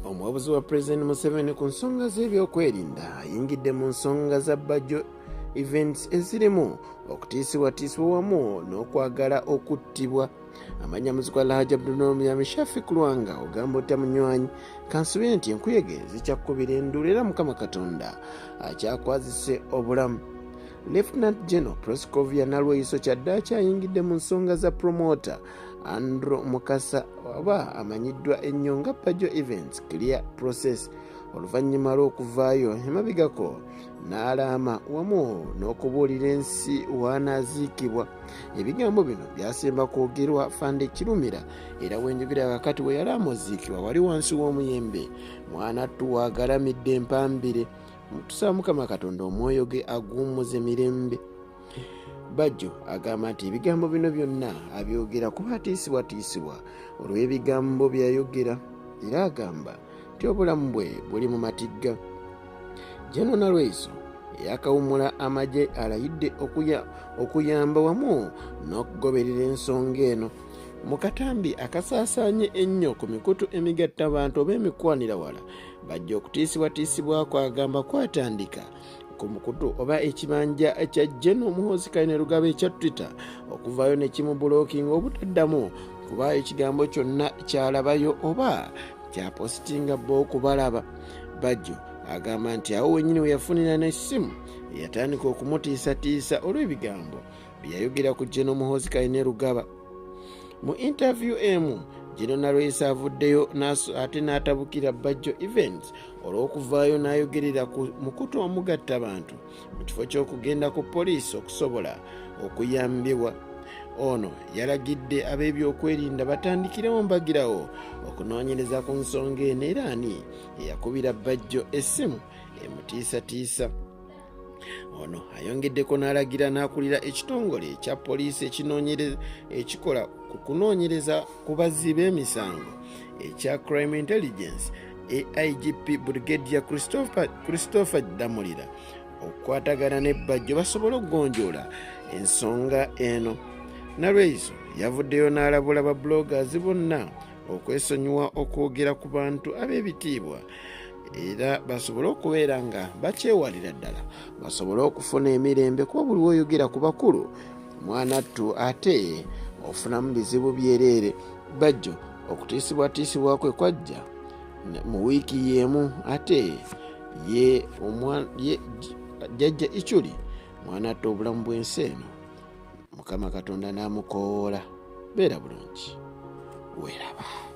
Omuwabuzi wa Pulezidenti Museveni ku nsonga z'ebyokwerinda ayingidde mu nsonga za Bajjo Events ezirimu okutiisibwatiisibwa wamu n'okwagala okuttibwa. Amanya muzikwa Alhaji Abdulnoor Muyambi Shafiq Lwanga, ogamba otya munywanyi? Kansubire nti enkuyege zikyakubira enduulu era Mukama Katonda akyakwazise obulamu. Lieutenant General Proscovia Nalweyiso kyaddaaki ayingidde mu nsonga za promoter Andrew Mukasa oba amanyiddwa ennyo nga Bajjo Events Clear Process, oluvannyuma lw'okuvaayo emabegako n'alaama wamu n'okubuulira ensi w'anaaziikibwa. Ebigambo bino byasemba kwogerwa Fande Kirumira, era wenjogera kakati we yalaama oziikibwa wali wansi w'omuyembe. Mwana ttu waagalamidde empambire. Tusaba Mukama Katonda omwoyo gwe aguwummuze mirembe. Bajjo agamba nti ebigambo bino byonna abyogera kuba atiisibwatiisibwa olw'ebigambo by'ayogera, era agamba nti obulamu bwe buli mu matigga. General Nalweyiso eyakawummula amagye alayidde okuyamba wamu n'okugoberera ensonga eno. Mu katambi akasaasaanye ennyo ku mikutu emigattabantu oba emikwanira wala, Bajja okutiisibwatiisibwako agamba kwatandika ku mukutu oba ekibanja kya General Muhoozi Kainerugaba ekya Twitter okuvaayo ne kimublockinga obutaddamu kubaayo ekigambo kyonna kyalabayo oba kyapositinga bo okubalaba. Bajjo agamba nti awo wennyini we yafunira n'essimu eyatandika okumutiisatiisa olw'ebigambo bye yayogera ku General Muhoozi Kainerugaba. Mu interview emu, General Nalweyiso avuddeyo ate n'atabukira Bajjo Events olw'okuvaayo n'ayogerera ku mukutu omugatta bantu mu kifo ky'okugenda ku poliisi okusobola okuyambibwa. Ono yalagidde ab'ebyokwerinda batandikirewo mbagirawo okunoonyereza ku nsonga eno, era ani eyakubira Bajjo essimu emutiisatiisa. Ono ayongeddeko n'alagira n'akulira ekitongole ekya poliisi ekikola ku kunoonyereza ku bazzi b'emisango ekya Crime Intelligence, AIGP Brigadier Christopher Damulira, okukwatagana ne Bajjo basobole okugonjoola ensonga eno. Nalweyiso yavuddeyo n'alabula ba bloggers bonna okwesonyiwa okwogera ku bantu ab'ebitiibwa, era basobole okubeera nga bakyewalira ddala basobole okufuna emirembe, kuba buli woyogera ku bakulu, mwana ttu, ate ofunamu bizibu byereere. Bajjo okutiisibwatiisibwa kwe kwajja mu wiiki y'emu ate ye jjajja Ichuli, mwana tte, obulamu bw'ensi eno Mukama Katonda n'amukoowoola. Beera bulungi, weeraba.